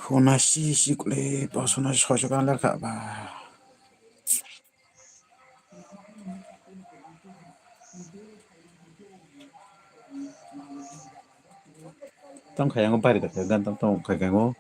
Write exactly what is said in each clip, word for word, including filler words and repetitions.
Unasi sikle pasuna soso kan lerka ba. Tong khayango bari da khayan tong tong khayango.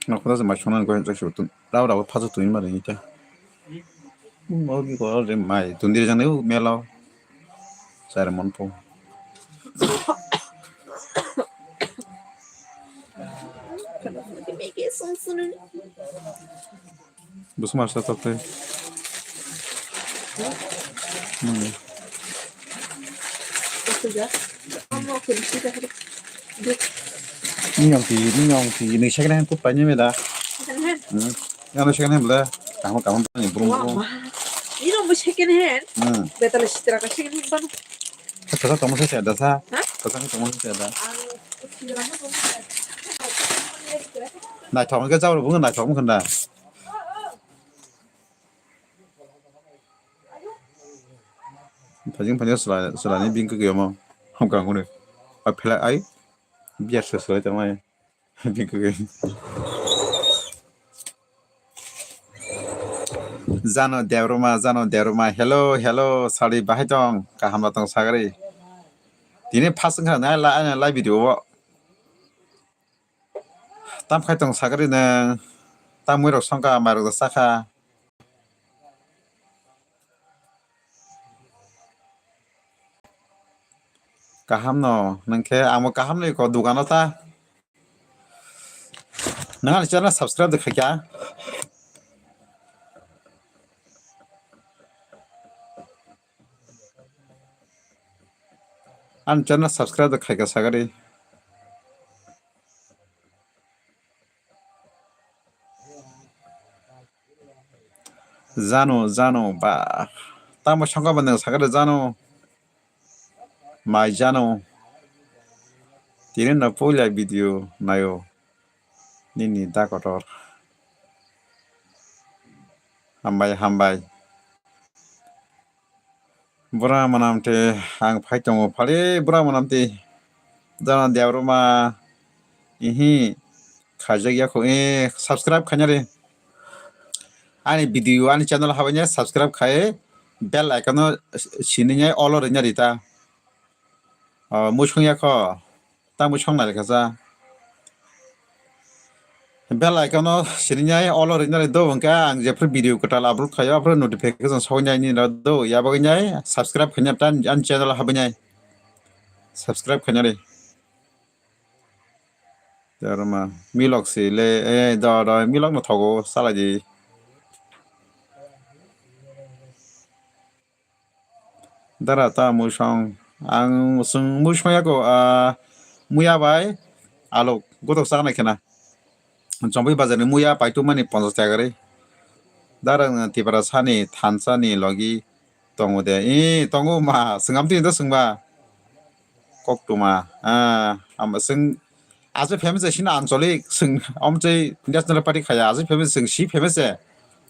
Nokho se mai songna koi jak se tun rao rao phasu tuni mari hita. Ogi ko re mai tun dir jang nai mela. Sar mon po. Busuma sa tok te. Hmm. Ni yong ti, ni yong ti, ni second hand kut paine meda. Hmm. Yang second hand bela, kamu kamu ni burung burung. Ini nomor second hand. Hmm. Betul sih terang second hand bang. Kata kamu saya ada sa. Hah? Kata kamu saya ada. Naithok hwnkhe jabra bo wngkha naithok wngkha da. Phajing phajing sela selani bini kwkwi omo hamkha ang hwnwi. A phela ai biya se selai tongmani bini kwkwi. Jano Debroma, Jano Debroma, hello, hello, sari bahai tong, kaham tong sagri. Tini first wngkha na la, la video o. Tam khai tong sagri nwng, tam mui rok songkha, mai rok sakha. Kaham no, nwng khe ang bo kaham ni ko dukano ta. Nwng ani channel subscribe de khaikha. Ani channel subscribe de khaikha sagari. Jano, Jano, ba. Tamo songkha ba nwng sakha de Jano. Mai Jano. Tini no puila video nayo. Nini da kotor. Hambai, hambai. Bura manam te ang phai tongo phali bura manam te jana Debroma ihi khaijak ya kho e subscribe khaina re ani video ani channel habai nya subscribe khai bell icon no sini nya all ring nya rita musung ya kho. Tamo song nai kha sa. Bell icon no sini nai all ring nai do hwnkhe ang jephru video kwtal upload khayo aphru notification soknai ni do yabagwi nai subscribe khaina tan ani channel habai nai subscribe khaina re. Jarma milok si le eh do do milok no thogo salai di. Dara ta muisong ang chwng muisong yago ah, muya bai alok gotok chaknai khena. Chompi bazar ni muya paitu mani ponchas taka ri. Dara wngna tipra sani thansa ni logi tongo de. I tongo ma swngam twi do swngba. Koktuma ah, ama swng aje famous sini ancholik swng omchai national party khaya aje famous swng si famous se.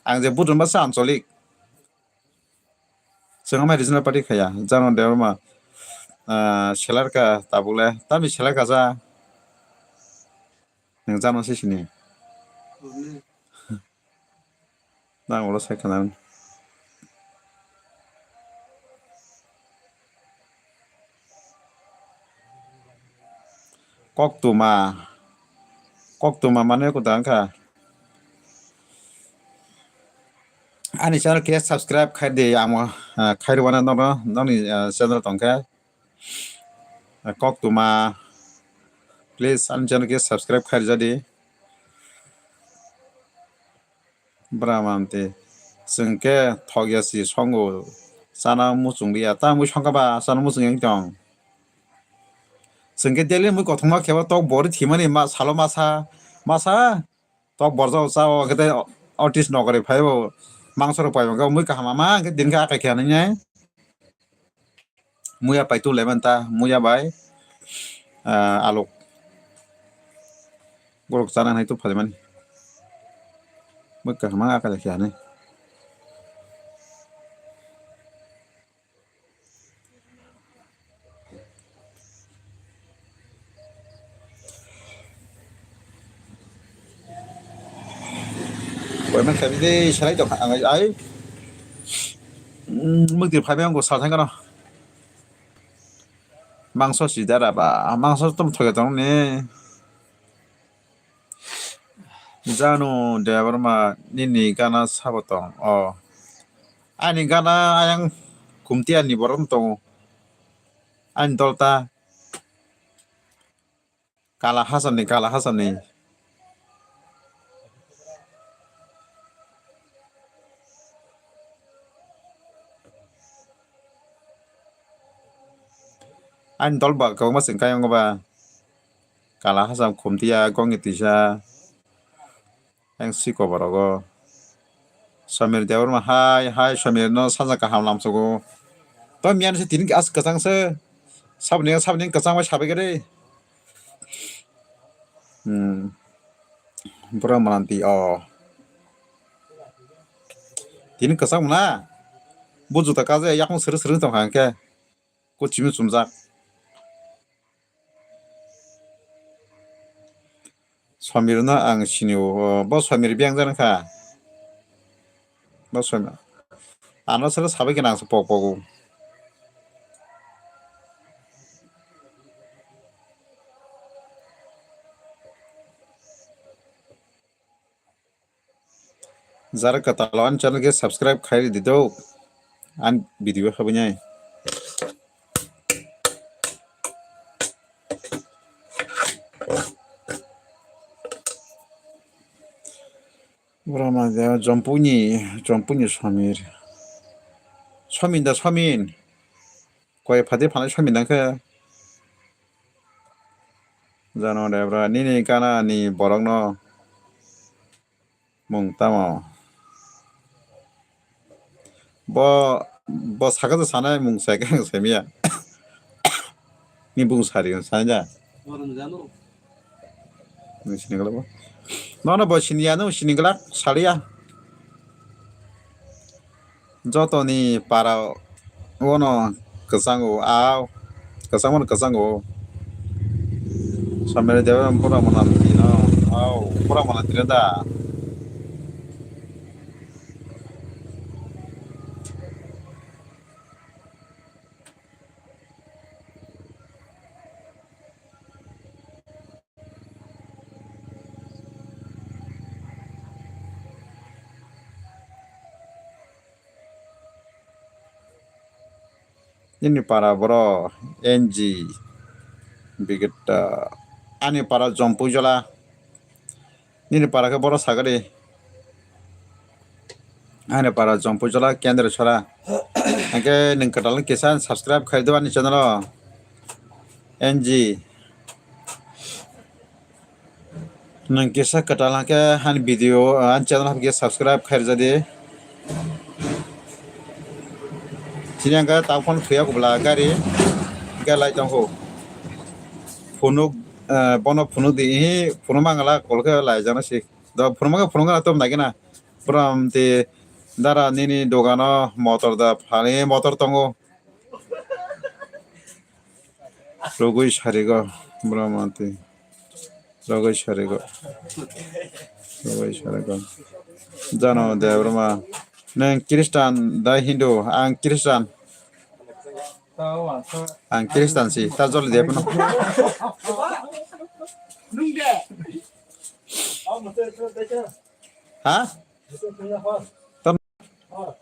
Ang je budun ba sa ancholik. Chwng amai regional party khaya, Jano Debbarma, ah, selar ka tabuk le, tamni selar ka ja, nwng Jano se sini. Nang ulo sai khana. Koktuma. Koktuma mane kuda wngkha. Ani channel khe subscribe khai di, amo, ah, khai rwna nono, noni, ah, channel tongkhe. Ah, Koktuma, please ani channel khe subscribe khai rwjadi. Bra manti. Chwng khe thok ya si songo. Chana muchung liya. Ta mui songkha ba chana muchung yang tong. Chwng khe daily mui kothoma kheba tok bori thimani ma salo masa. Masa. Tok borjao chao, hwnkhe tei artist nokari phaibo mangso rok pai mankha, mui kaham ama hwnkhe din khe akai khe nai. Muya pai tu lemon ta, muya bai, ah, aluk. Borok chana nai tu phaimani. Mui kaham akai khe nai. Boiman khabi de salai tong ang ai. Mm, mukti phaibai ang ko sal thang kano. Mangso si dara ba, mangso tum thoya tong ni. Janu Debbarma nini gana sabo tong o. Ani gana ayang kumtiya ni borok tongo. Ani dolta kala hasani, kala hasani. Ani dol ba kwbangma chwng kayang ba. Kala hasam khumtiya gongni tisa. Yang siko borogo. Samir Debbarma hai, hai Samir no saja kaham lamsogo. To miyan se tini as kwchang se. Sabni, sabni kwchang bai sabai gede. Hmm. Bura mananti o. Tini kwchang na. Bu juta kaje yakung sere sere tong hangke. Kuchimi chumjak. Samir no ang sini o, bo Samir biyang jani kha. Bo Samir. Ano sero sabai khe nang se pok pogo. Jara kwtal ani channel khe subscribe khai di do. Ani video habinai. Borok ma jaya Jompuni, Jompuni Samir. Somin da Somin. Koi phadi phanai Somin dang khe. Jano Debra, nini gana ni borok no mung tamo? Bo, bo sakha je sanai mung sai khe ang sai miya. Ni bung sari ang sai ja. Ni sini gala bo. Nono bo sini ya, no sini gala saliya. Jotoni para ono kwchango, a kwchangmano kwchango. Samir Debra pura mana tino, au pura mana tino da. Nini para boro N G Bigetta, ani para Jompuijola. Nini para khe boro sagadi. Ani para Jompuijola Kendra Sora. Hingke nung kwtal kisa subscribe khai do ani channel o. N G. Nung kisa kwtal hake ani video, ani channel hake subscribe khai rwjadi. Chini ang khe tang phone thuya kubla gari, hingke lai tongkho. Phunuk, eh, bono phunuk di, ihi phunuk mangala kol khe lai jana si. Do phunuk mangala phunuk mangala tom nagina. Pura amte dara nini dogano motor da phani motor tongo. Rogwi sarigo, bro, manti. Rogwi sarigo. Rogwi sarigo. Jano Debbarma. Neng Christian da Hindu? Ang Christian. Ang Christian si. Ta jol de pano. Ha?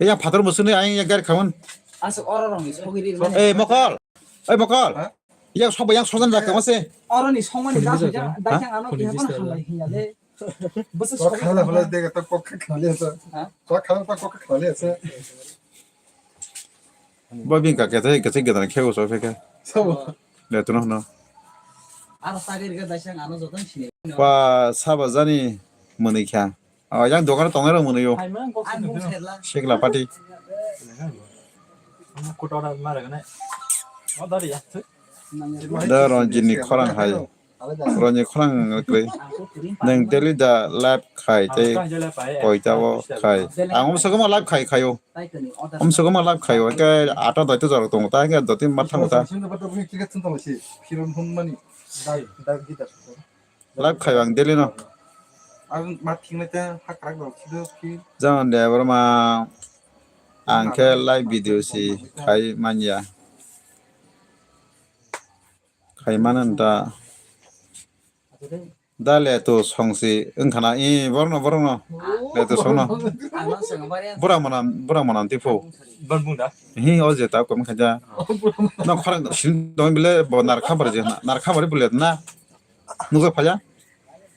Iya, phatar musuni ayang ya gari khawan. Asuk oro rong ni sogiri. Eh, Mokol. Eh, Mokol. Ha? Iya, sobo yang sojan jak kama se. Oro ni songmani da soja, da yang ano kiha kono halai hiya le. Bese kok khala khala de to kok khala se. Ha? Kok khala to kok khala se. Bo bing ka kete kete gedan khego so pheke. Sobo. Le tuno no. Aro sagir ga da yang ano joton sini. Wa saba jani. Mwnwi kha. O yang dogan tongnai rok mwnwi o. Sikla party. Da Ranjit ni khorang hai. Ranjit khorang kwrwi. Nwng daily da live khai tei koita o khai. Ang umsok ma live khai khai o. Umsok ma live khai o. Ke ata doita jorok tongo ta, ke doti ma thango ta. Live khai ang daily no. Ang ma thik nai te hakrak rok khido khi. Jang de borma ang khe live video si khai manya. Khai mano da. Da le to song si wngkhana i borno borno. Le to songno. Bura manam bura manam tipo. Ban bung da. Hi o je ta kom khaja. No khorang sin dong bile bo nar khabar je na. Nar khabar bile na. Nukjak phaiya?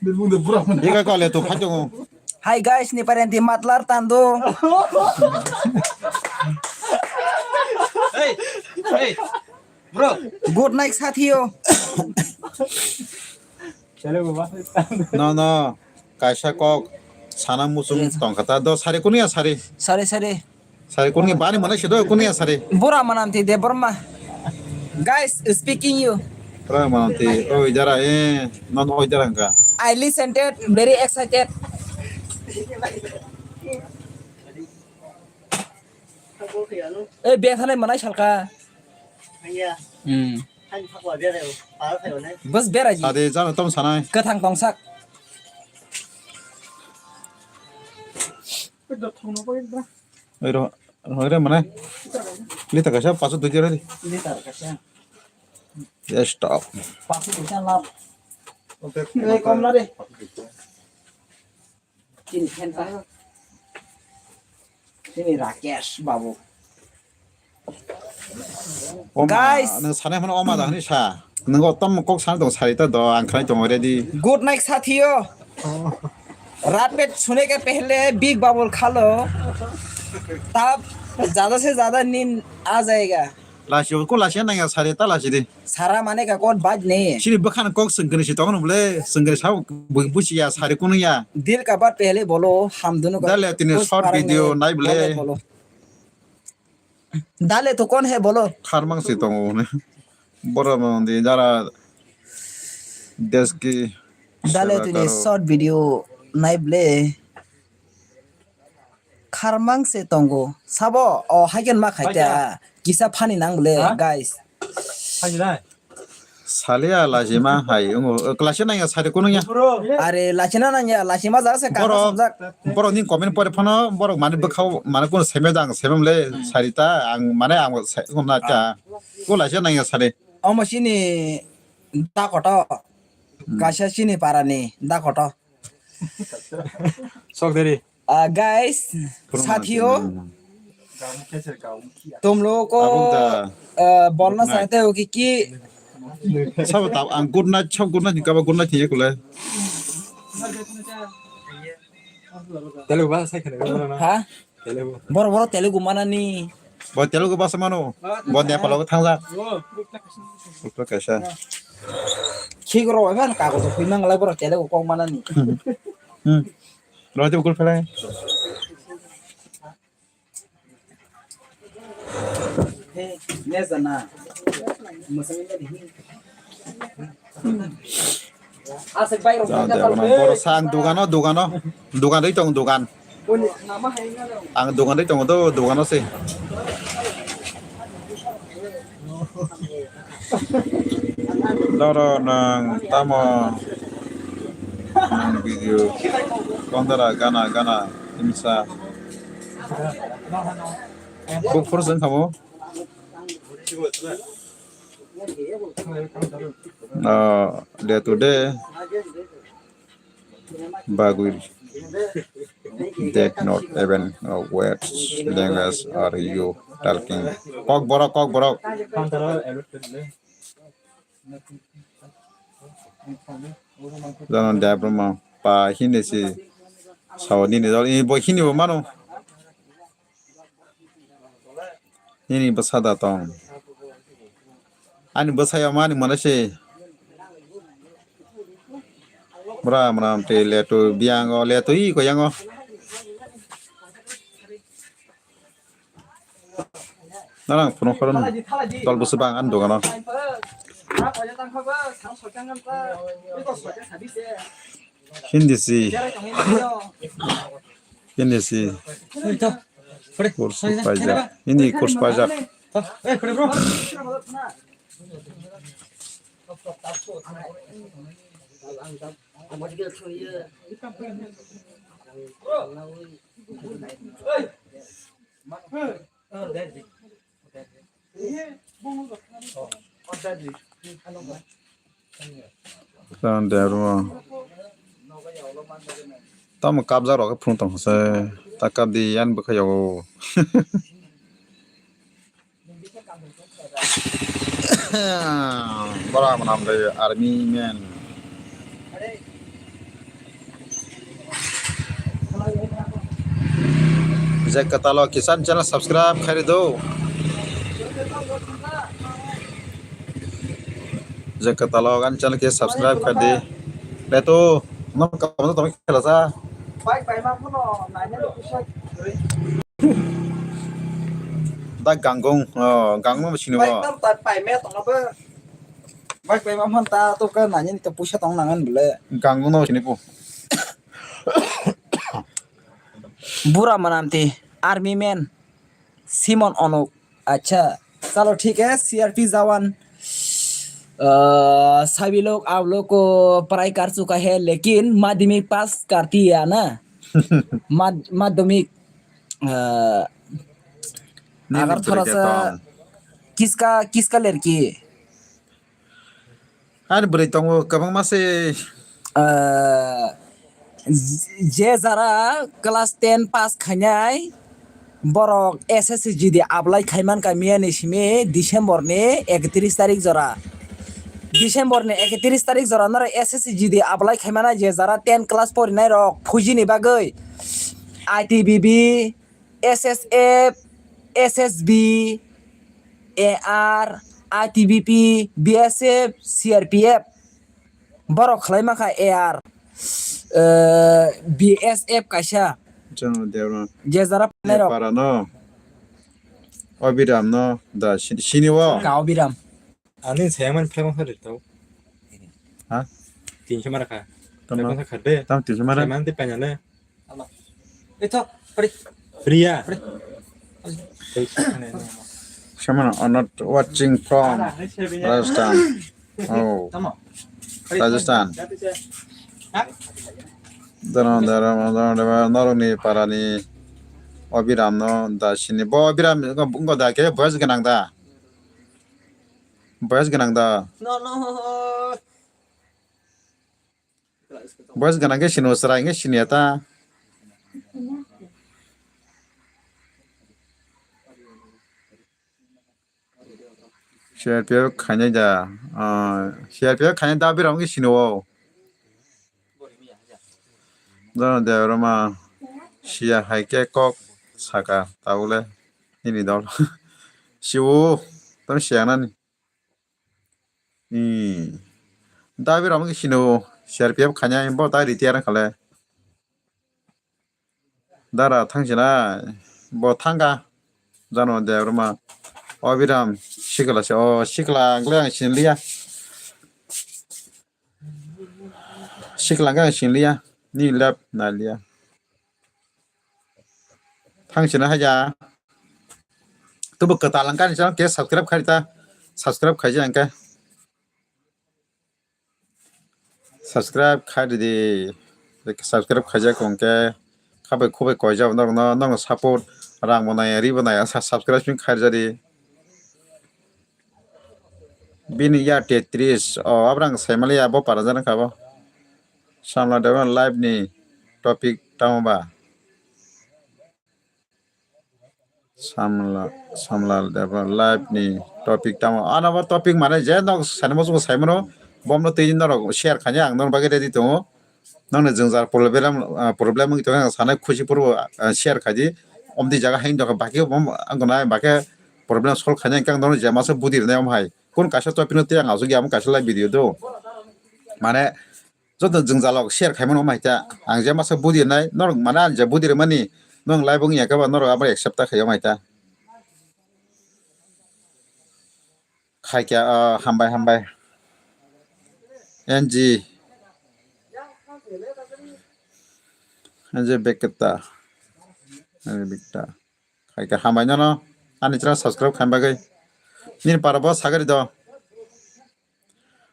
Ika kale to phai tongo. Hi guys, ni parenti matlar tando. Hey, hey, bro. Good night, sathiyo. No, no. Kaisa kok sana muchung tongkha ta. Do sari kunia sari. Sari, sari. Sari kuni bani mana sido kuni ya sari. Bura manam ti Debbarma. Guys, speaking you. Bura manam ti. Oh, idara eh non oh idara ka. I listened it, very excited. Eh, biya thanai manai salka. Hmm. Bas berai ji. Sade jana tom sanai. Kathang tongsak. Oi ro, ro re mana? Lita kaisa paso dui jera di. Lita kaisa. Ya stop. Paso dui jera lap. Eh, kom na de. Chini khen ta. Chini Rakesh babu. Guys. Nang sanai mana oma da hani sa. Nang otom kok san dong sari ta do ang khlai tong ready. Good night sathiyo. रात में सोने के पहले बिग बाबुल खा लो, तब ज्यादा से ज्यादा नींद आ जाएगा। Lasi ko lasi nang ya sari ta lasi di. सारा माने का कौन बाज नहीं है। Sini bakhan kok sengkene si tongo bole sengkene sa busi ya sari kunu ya. दिल का बात पहले बोलो, हम दोनों का Dale tini कुछ short फर्क नहीं video है। Nai bole. बोलो, बोलो। Dale tu kon hai bolo? Kharmang si tongo hwnwi. Borok no di jara deski Dale tini short video nai ble. Kharmang se tongo. Sabo o haiken ma khaita. Kisa phani nang ble guys. Phani nai. Salia lachima hai, ungo, lachina nangya sari kunu ya. Are lachina nangya, lachima jaga se kaka Borok, samjak. Borok ni comment pore phano, borok mani bwkhao, mani kunu seme jang, seme le sari ta, ang mane ang se, kunu na ta. Ko lachina nangya sari. Omo sini da koto. Kaisa sini parani da koto. Sok deri. Ah, guys, sathiyo, तुम लोगों को, ah, बोलना चाहते हो कि, कि Sabo ta ang good night, sab good night ni kaba good night ni kule. Telugu bahasa sai khana gana na. Ha? Telugu. Boro boro Telugu mana ni? Bo Telugu bahasa mano. Bo Nepal go thangla. Ukto kaisa. Khigro ba kan kago to phi manglai boro Telugu kok mana ni? Hmm. Roti ukul phalai. Borok sa ang dogano, dogano, dogan ri tong dogan. Ang dogan ri tong do, dogano se. Doro nang tamo nang video kondara gana gana imsa. Buk phuru seng kamo. Ah, day to day bagwi that not even, uh, what language are you talking? Kok borok, kok borok. Jano Debbarma pa hindi si sao nini dol ini bo hindi bo mano. Nini bwsa da tong. Ani bwsai omo ani mwnai se. Bura mwnam te leto biyango leto i koyango. Narang phunu khorang tol busu bang an dogano. Hindi si. Hindi si. Kursu pajak. Hindi kursu pajak. Tamo kapjak rok khe phunuk tong se, ta kap di yan bwkha yago. Bora mwnam de army man. Je kwtalo Kisan channel subscribe khairi do. Je kwtalo gan channel ke subscribe khairi di. Beto, no kamu tong khala sa. Bike bai ma phano nai ne kusa. Da gangong, oh, gangong sini wa. Bike tam ta pai me tong ba. Bike bai ma phan ta to ka nai ne ka puisa tong nangan bele. Gangong no sini pu. Bura mwnam te army man Simon Onuk. Acha, chalo thik hai, C R P jawan. Uh, सभी लोग आप लोग को पढ़ाई कर चुका है लेकिन माध्यमिक पास कर दिया ना. Mad- माध्यमिक अगर थोड़ा सा किसका किसका लड़की? Ani bwrwi tongo kwbangma se. Ah, je jara class ten pass khainai borok S S C G D apply khaiman ka miya ni simi December ni ekatris tarik jora. December ni ekatris tarik jora noro S S C G D apply khaimana je jara ten class porinai rok phuji ni bagwi I T B B, S S F, S S B, A R, I T B P, B S F, C R P F. Borok khlai ma kha A R, eh, B S F kaisa. Chwng Debra. Je jara phainai rok. Para no. Obiram no da sini o. Ka Obiram. Ani saya man phai bangsa ri tau. Ha? Tinso mara kha. Tama. Phai bangsa kha de. Tam tinso mara. Saya man ti panya le. Ito, pari. Priya. Samana are not watching from Rajasthan. Oh. Rajasthan. Dano daro daro norokni parani Obiram no da sini bo Obiram ngo da ke boyes gwnang da. Boyes gwnang da. No, no. Boyes gwnang khe sini o chwrai khe sini ya ta. C R P F khainai da. Ah, C R P F khainai da Obiram khe sini o. Dano Debra ma siya hai khe kok saka tabule nini dol. Siwo tamo siya nani. Hmm. Da Obiram khe sini o C R P F khainai bo ta retire kha le. Dara thang sina bo thang kha. Dano Debra ma Obiram sikla se o sikla ang le ang sini liya. Sikla ang sini liya. Ni lab na liya. Thang sina haja. Tubu kwtal ang kani channel ke subscribe khai ta. Subscribe khai ja ang khe. Subscribe khai di. Subscribe khai ja kong khe. Khabai khubai koi jabo norok no, norok support rang bo nai, ri bo nai, sa-, subscribe khai ja di. Bini ya tetris, o, abrang saimali ya, bo para jana kha bo. Samla Debra live ni topic tamo ba? Samla, Samla Debra live ni topic tamo? Ano bo topic mane je nok sani mo sai mano, bomno twi norok share khani ang norok bagwi ready tongo. Nokni jwngjal problem, ah, problem wngwi tongkhe ang sanai khusi phuru, ah, share khai di. Omtwi jaga haino tongkha, bakhe bo ang gonai, bakhe problem solve khaina hwnkhe ang nokni je masa budi rwnai omo hai. Kun kaisa topic no tei ang asuk ya, omo kaisa live video do. Mane, joto jwngjalok share khaimano mai ta. Ang je masa budi nai, norok mana ang je budi rwmani, nong live wng ya khe ba norok abo accept ta khaio mai ta. Khaikya, ah, hambai, hambai. N G. N G Bekta. N G Bekta. Khaikya hambai nono. Ani channel subscribe khaim bagwi. Nini para bo sagari do.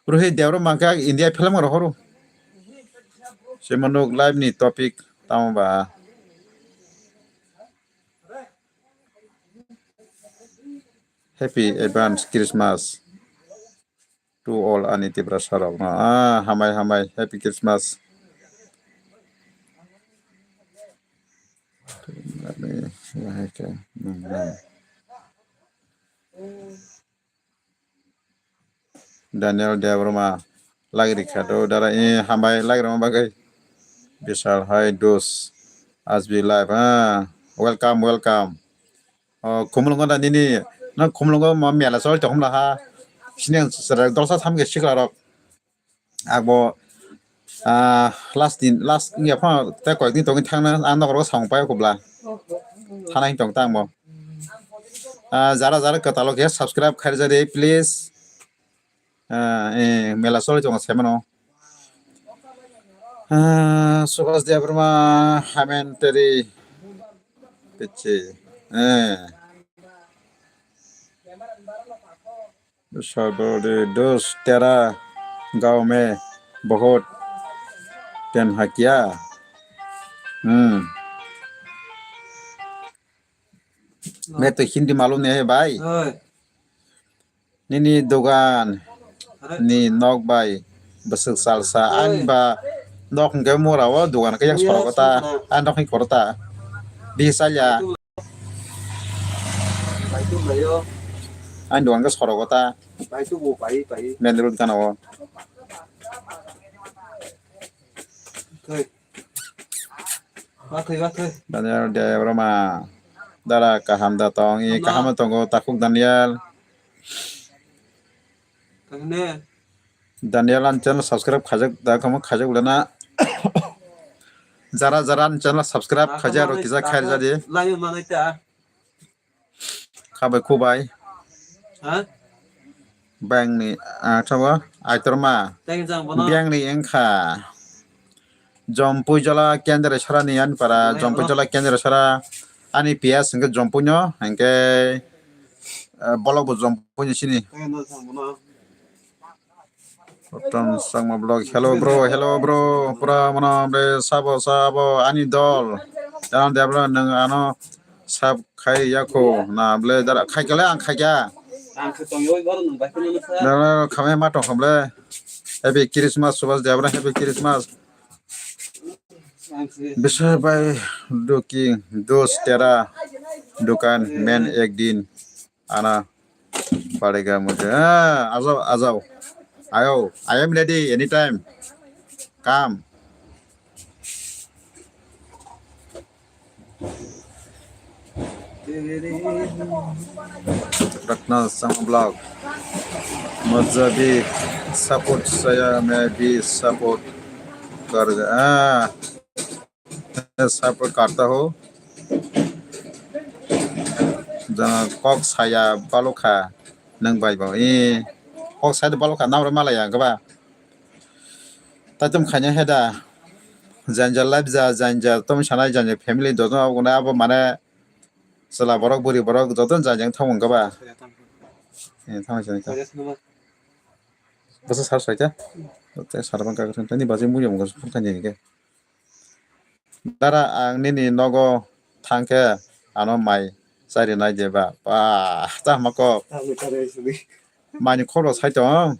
Ruhi Debra mangkha India film rohoru. Semanuk live ni topic tamo ba. Happy advance Christmas to all ani Tiprasa rok no. Ah, hambai, hambai, Happy Christmas. Daniel Debbarma lagri kha do dara i hambai lagri ma bagwi. Bishal hai dos as we live ha. Welcome, welcome. Oh, Khumulwngo da nini, no Khumulwngo ma mela chol to humla ha. Sini ang sara dolsa tham ke sikla rok. Agbo, ah, last din, last ya phano te koyek din tongwi thangna ang nokro samung payo kubla. Thana hin tong tang bo. Ah, jara jara kwtalo khe subscribe kharijadi please. Ah, eh, mela choli tongo semano. Ah, Subhas Debbarma, Hamen Teri. Pichi. Eh. Sabode dos tera gaon mein bahut tenha kiya. Hmm. Main to Hindi malum nahi hai bhai. Oi. Nini dogan ni nok bai bwswk salsa ani ba nok hwnkhe mura o dogan khe yang sorogo ta ani nok hwnkhe koro ta bihi salya ani dogan khe sorogo ta main road gana o. Daniel Debbarma. Dara kaham da tong, i kaham tongo takhuk Daniel. Daniel an channel subscribe khajak da kamo khajak ulana. Jara jara an channel subscribe khajak ro kisa khair jadi. Khabai khubai. Ha? Bangni, ah, thabo, aitorma. Bangni engkha. Jompui jola kendra sora ni ani para, jompui jola kendra sora ani P S hwnkhe jompui no, hwnkhe, eh, bolok bo jompui ni sini. Uttam Sangma Vlog. Hello bro, hello bro. Pura mano bre sabo sabo ani dol. Channel develop nang ano sab khai yako na ble dara khai kale ang khai kya. Ang khe tong yoi bor nang bai kono sa. Dara khame ma tong khamle. Happy Christmas Subhas Debra, Happy Christmas. Ang khe. Bisai bai doki dos tera dukan men ek din. Ana, padega mujhe. Ah, ajao, ajao. Ayo, I am ready anytime. Come. Ratna Sangma Vlog. Mujhe bhi support saya, main bhi support kar. Ah. Support karta ho. Jana kok saya balokha nang bai bo. E kok saya balokha nang ro malaya gaba. Tatum khanya heda. Janja life ja janja tom sanai janja family dodo guna abo mane sela borok buri borok dodo janja thong gaba. E thang sai ka. Basa sar sai ka. Te sar bang ka ni baje muya mo ka phone ka ni ke. Dara ang nini nogo thangkhe ano mai chari nai de ba. Ba, ta hama kok. Mai ni khoro sai tong.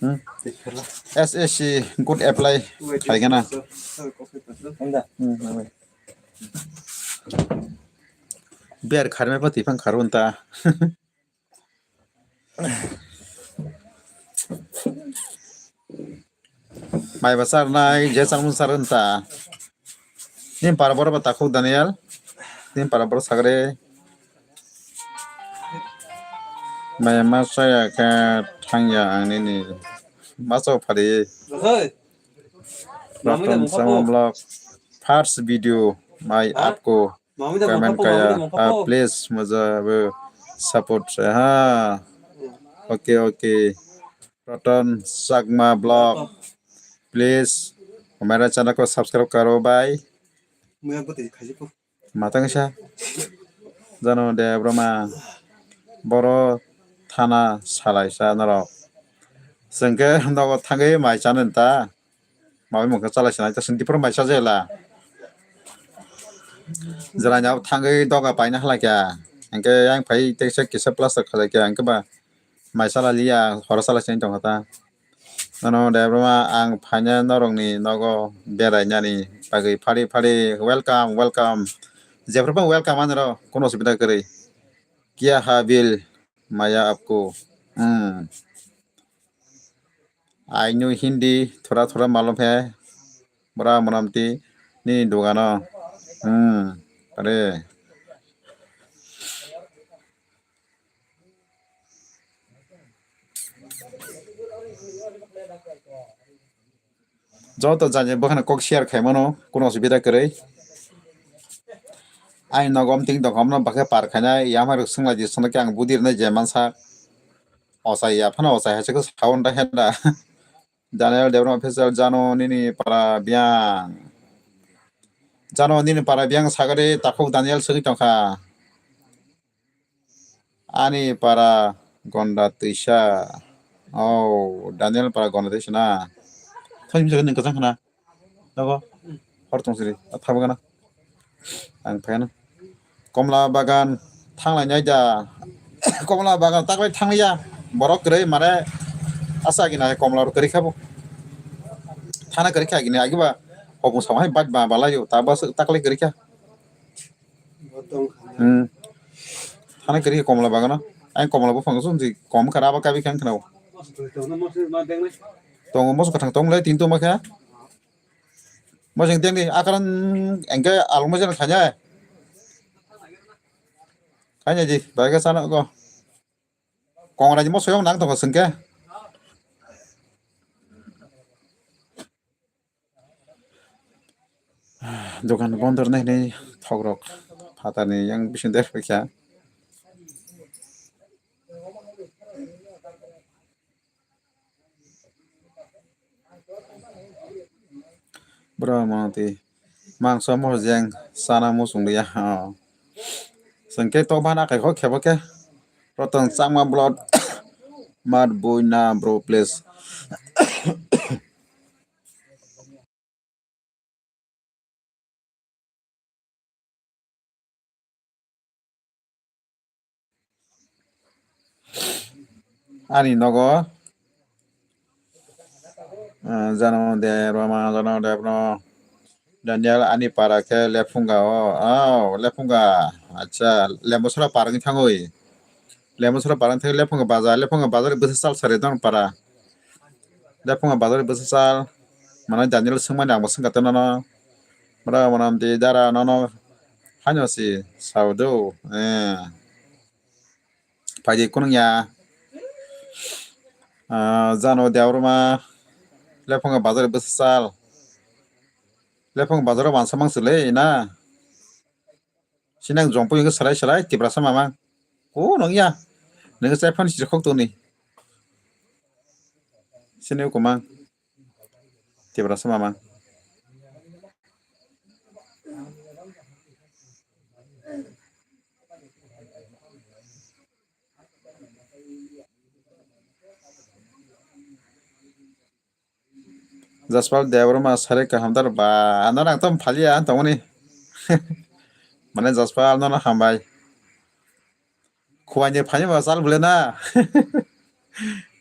Hmm. S S C good apply khai gana. Hmm. Beer kharmai pati phang kharun ta. Mai ba sar nai, je changmung sar wng ta. Nin para boro ba takhuk Daniel. Nin para boro sagre. Maya ma chaya khe thangya ang nini. Ma chao phari. Ratan Sama vlog. First video mai aapko comment kaya. Ah, please mujhe bhi support se ha. Okay, okay. Ratan Chakma vlog. Please hamara channel ko subscribe karo bhai. Matang sa. Jano de broma. Boro thana salai sa norok. Sengke nogo thangwi mai chana ta. Mawi mungkha chalai sanai ta senti pro mai sa jela. Jera nyao thangwi doga paina halai kya. Engke yang phai tekse kisa plaster khalai kya. Engke ba mai chala liya horo chalai sanai tongkha ta. Ano de broma ang phaina norokni nogo berainani bagwi phari phari welcome, welcome. Jephru bang welcome anro kono osubida kwrwi. Kya habil maya apko. Hmm. I know Hindi thoda thoda malum hai. Bra monamti ni dugano. Hmm. Are. Joto jani bwkhano kok share khai mano, kuno osubida kwrwi. Ani nogo omting tongkha, omono bakhe par khainai, yamharok swnglaidi, sono khe ang budi rwnai je mansa. Ochai ya phano ochai hai se khe sawi da henda. Daniel Debra official jano nini para biyang. Jano nini para biyang sagari takhuk Daniel swngwi tongkha. Ani para gonda twisa. Oh, Daniel para gonda twisa na. Thoi misa nung kasang khana. Nogo. Hor tong siri. Thabo kana. Ang phai na. Komla bagan thanglai nai da. Komla bagan taklai thangliya. Borok kwrwi mare asa gina komla rok kwrwi khabo. Thana kwrwi kha gini agiba. Hopung samai bat ba balai ta bas taklai kwrwi kha. Hmm. Thana kiri komla bagano. Ang komla buphang sung si kom kara ba kabi khang khna. Tongo moso kathang tong le tin tuma kha. Mosing tengdi akaran engke along mosing khanya. Khanya ji baga sana ko. Kongra ji moso yang nang tong sengke. Dogan bondor nai hinui thokrok phatarni yang bising der paikha. Bro, mangti mangso mohor jeng sana muchung liya. Oh. Sengke to bana kai kho khebo khe. Rotong changma blood. Mat bui na bro, please. Ani nogo, ah, jano de roma, jano de bro. Daniel ani para khe Lephunga o. Oh, Lephunga. Acha, Lembusra parang thangwi. Lembusra parang thangwi Lephunga bazar, Lephunga bazar bwsa sal sari don para. Lephunga bazar bwsa sal. Mane Daniel swngmani ang bo swngkha tei nono. Mara mane amtwi dara nono haino si sao do. Eh. Phaidi kunung ya. Ah, jano Debroma Lephunga bazar bwsa sal. Lephunga bazar o wansa mang sile na. Sinang jongpui wngkhe selai selai Tiprasa mamang. O nongya. Nungkhe chai phano chirikhok tongni. Sini ukumang. Tiprasa mamang. Jaspal Debbarma sari kaham dar ba, ano nang tom phalia ang tongmani. Mane Jaspal nono hambai. Khuaini phaini ba chal bole na.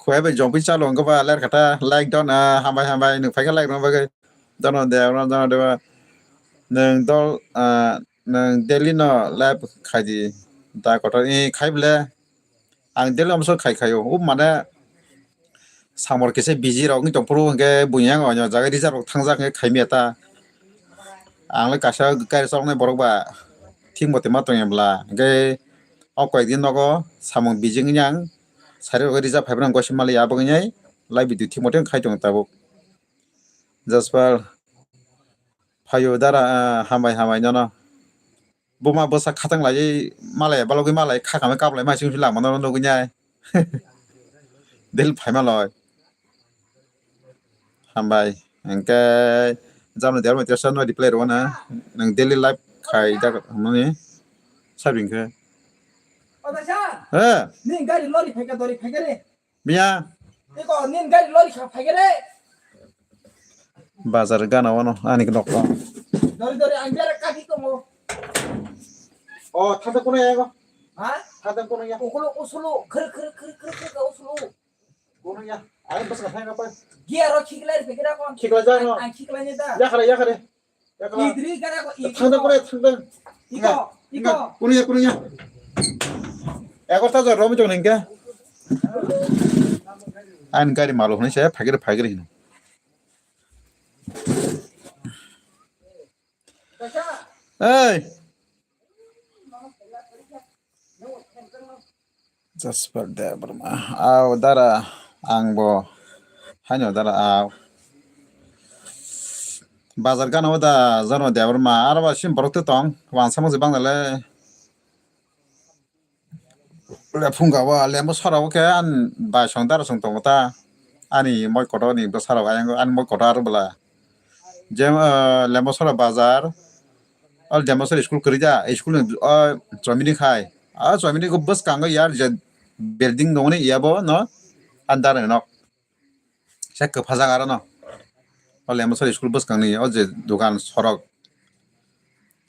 Khuai bai jongpi chalo wngkha ba ler kata like don, ah, hambai hambai nwng phaikha like rwna bagwi. Dono Debbarma, dono Debbarma. Nwng dol, ah, nwng daily no live khaidi. Da kotor i khai bole. Ang daily omso khai khaio. O mane samor kisa busy rok wngwi tongphuru hwnkhe buini ang o jaga reserve rok thangjak hwnkhe khaimya ta. Ang le kaisa gari chaloknai borok ba thik motwi ma tongya bwla. Hwnkhe o koi ek din nogo samung busy wngya ang Sari rok reserve phaibrang gosi mali abagwi nai live video thik mote khai tongo tabuk. Jaspal phaio dara, ah, hambai hambai nono. Buma bwsa khatang lai malai balogwi malai khakame kaplai mai sing lama no nugwi nai. Del phaima loi. Hambai. Hingke jamni derma tiasa no reply rw na. Nang daily life khai jak mani sabing khe. Oda sa. He. Ni gari lori phaika dori phaika re. Miya. Iko nin gari lori kha phaikere. Bazar gana wano ani nokto. Dori dori ang bera kaki tongo. O thata kono ya go. Ha? Thata kono ya. Ukulo usulo khir khir khir khir khir ka usulo. Kono ya. Ai bas ka thai ka pa. Gia ro khiklai phaikere kon. Khiklai ja no. Ang khiklai ne da. Ya khare ya khare. Idri gara ko, idri. Thangda ko. Kore thangda. Iko, iko. Kunuya kunuya. Ekorta jo romi jong nengke. An gari malo hini se phagir phagir hino. Ei. Jasper Debbarma. Aw, dara, ang bo. Haino dara, aw. Bazar gana o da, Jasper Debbarma. Aro ba sim borok te tong. Wansa mo jibang le. Le phunga wa, lembo sora o ke an bai song dara song tongo ta. Ani moi kotor ni bwsarok ayang, ani moi kotor aro bwla. Jem, ah, Lembasora bazar, o Lembasora school kwrwi ja, school ni, o chomini khai. O chomini go bwskango yar je building dongoni yabo no, andar nok. Se kwpha jaga aro no. O Lembasora school bwskangni o je dogan sorok.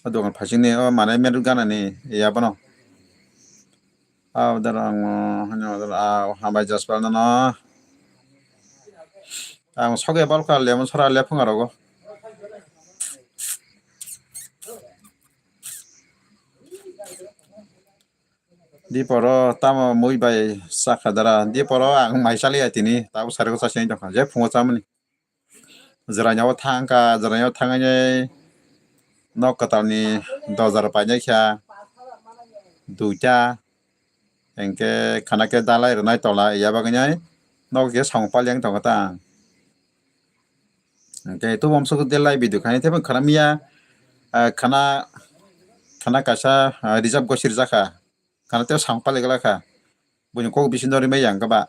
O dogan phasingni o mane meruk ganani yabo no. Aw, dara ang, hanya dara, aw, hambai Jasper no, no. Ang soge balka lemon sora lephung arogo. Diporo tamo mui bai sakha dara. Diporo ang mai chaliya tini, tabo sariko chasini tongkha. Je phungo chamani. Jwrainao thangkha, jwrainao thangwi nok kwtalni dojar painai kha duita, hinkhe khana khe dalai rwnai tola ya bagwinai nok khe samung palya wng tongkha ta ang. Hinkhe tubumsuk delai video khainai teibo khana miya, ah, khana, khana kaisa, ah, reserve gosir jakha, khana tei samung palya glakha, buini kok bisingo rimai yang khe ba.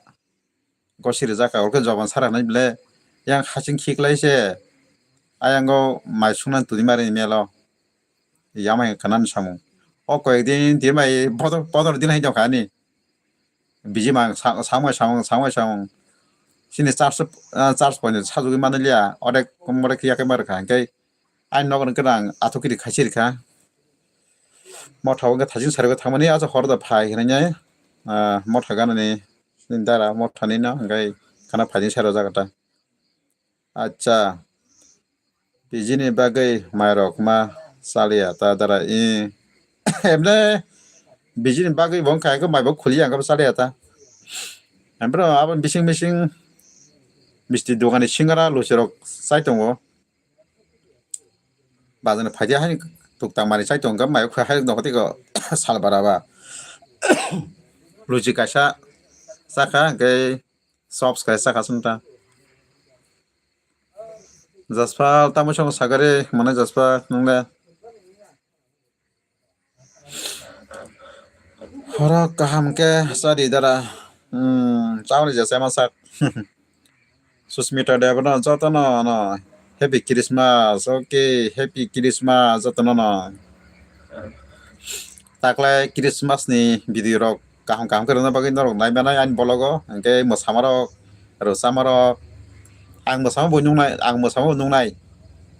Gosi rijak ka, oro khe joban sara hinwi bele yang hasing khiklai se. Ayang o mai sungna twi mari melo. Yamai khana ni samung. O koyek din twi mai bodol, bodol din hai jokha ani. Biji mang sa-, samung, samung, samung, samung. Sini charge, ah, charge point sajugwi manliya. Odek, odek yakhe mar kha. Hinkhe Ani nogo hwnkhe ang athukiri khaisirikha. Motha o hwnkhe thaching sarigo thangmani, acha horo da phai hinwi, ah, motha ganani dara mothani no hwnkhe khana phaini saro jaga ta. Acha, bijini bagwi mairok ma chaliya ta dara, i, emne bijini bagwi bo wngkha, hwnkhe maibo khuliya, hwnkhe bo chaliya ta. Emphano abo bising bising misti dogani singara luchirok chai tongo. Bazar ni phaidi hai tuk tang mani chai tong kha, mai kha hai nokho tiko sal bara ba. Luchi kaisa chakha, hwnkhe chops kaisa chakha sumta. Jaspal, tamo song sagari, mane Jaspal, nung le? Horo kaham khe chadi dara. Hmm, chauni je chema sak. Susmita Debbarma jotono no Happy Christmas. Okay, Happy Christmas jotono no. Taklai Christmas ni video rok kaham kaham khe rwna bagwi norok nai manai ani vlog o. Hwnkhe mwsama rok, rwchama rok. Ang mwsama bo nungnai, ang mwsama bo nungnai.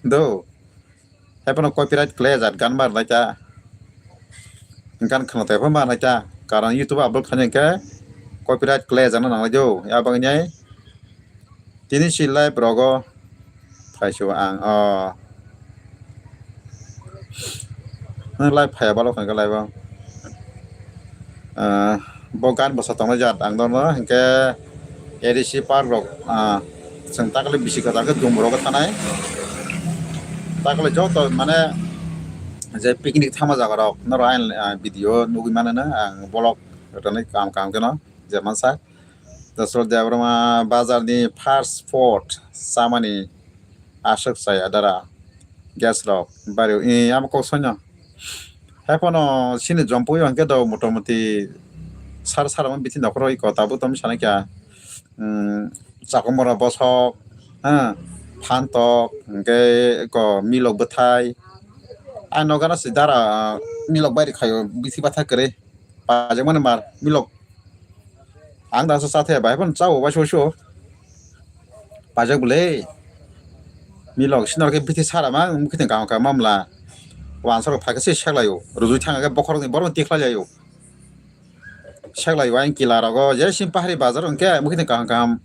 Do. Haiphano copyright khlai jak gan mar nai ta. Gan khna tai pha mar nai ta. Karon YouTube upload khaina khe copyright khlai jak na nanglai do. Ya bangni tini si live rogo phaisu ang o. Nwng live phaiya balo khankhe live o. Ah, bo gan bwsa tongnai jat ang dono hinkhe A D C park rok, ah, chwng takle bisi kwtal khe dum rogo thanai. Takle joto mane je picnic thama jaga rok norok ayang, ah, video nugwi mano no ang vlog rwgwi kaham kaham kheno je mansa. Dosrok Debbarma bazar ni first food chamani aswk chaya dara gas rok bari, eh, amo kok soino. Haiphano chini Jompui hwnkhe do motamoti sar sar bithi nokhoroi ko tabuk tamo sana kya, um, chakomora bosok, ha, phantok, hwnkhe ko milok bwthai. Ai nogana se dara milok bairi khaio bithi bathai kwrwi. Pajakmani mar milok. Ang da sa chathe bai phano chao bai so so. Pajak bwle. Milok sinor khe bithi sara ma mukhiting kaham kaham mamla. Wansarok phai khe se seklaio. Rujui thang khe bokhorokni borokno tikhlai laio. Seklaio ang kila rogo je sim pahari bazar hwnkhe mukhiting kaham kaham.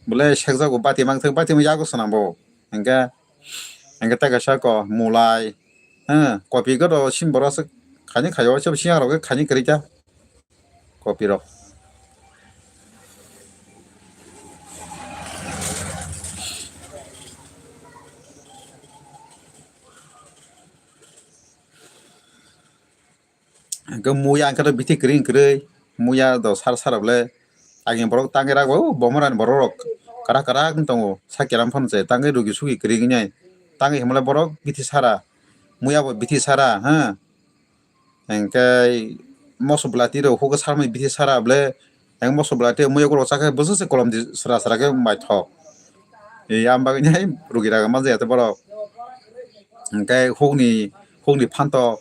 Bwle sekjago bati mangthok bati yago swnambo. Hwnkhe hwnkhe tei kaisa ko mulai. Ha, kopi godo sim borok se khaini khaio se siyang rok khaini kwrwi ta. Kopi rok. Hwnkhe muya hwnkhe to bithi kwrwi kwrwi, muya do sar sar bwle. Agini borok tangwi ragwi, o bomorani borok rok kwrak kwrak wng tongo, sakya ram phano se tangwi rugi sugi kwrwi wngnai. Tangwi himle borok bithi sara, muya bo bithi sara, ha. Hwnkhe moso bwlati rok hukhe sarmani bithi sara bwle, hwnkhe moso bwlati muya ukulok chakhe bwswk se kolom di sra sra khe maithok. E, ang bagwi nai rugi raga manja ya tei borok. Hwnkhe hukni, hukni phantok,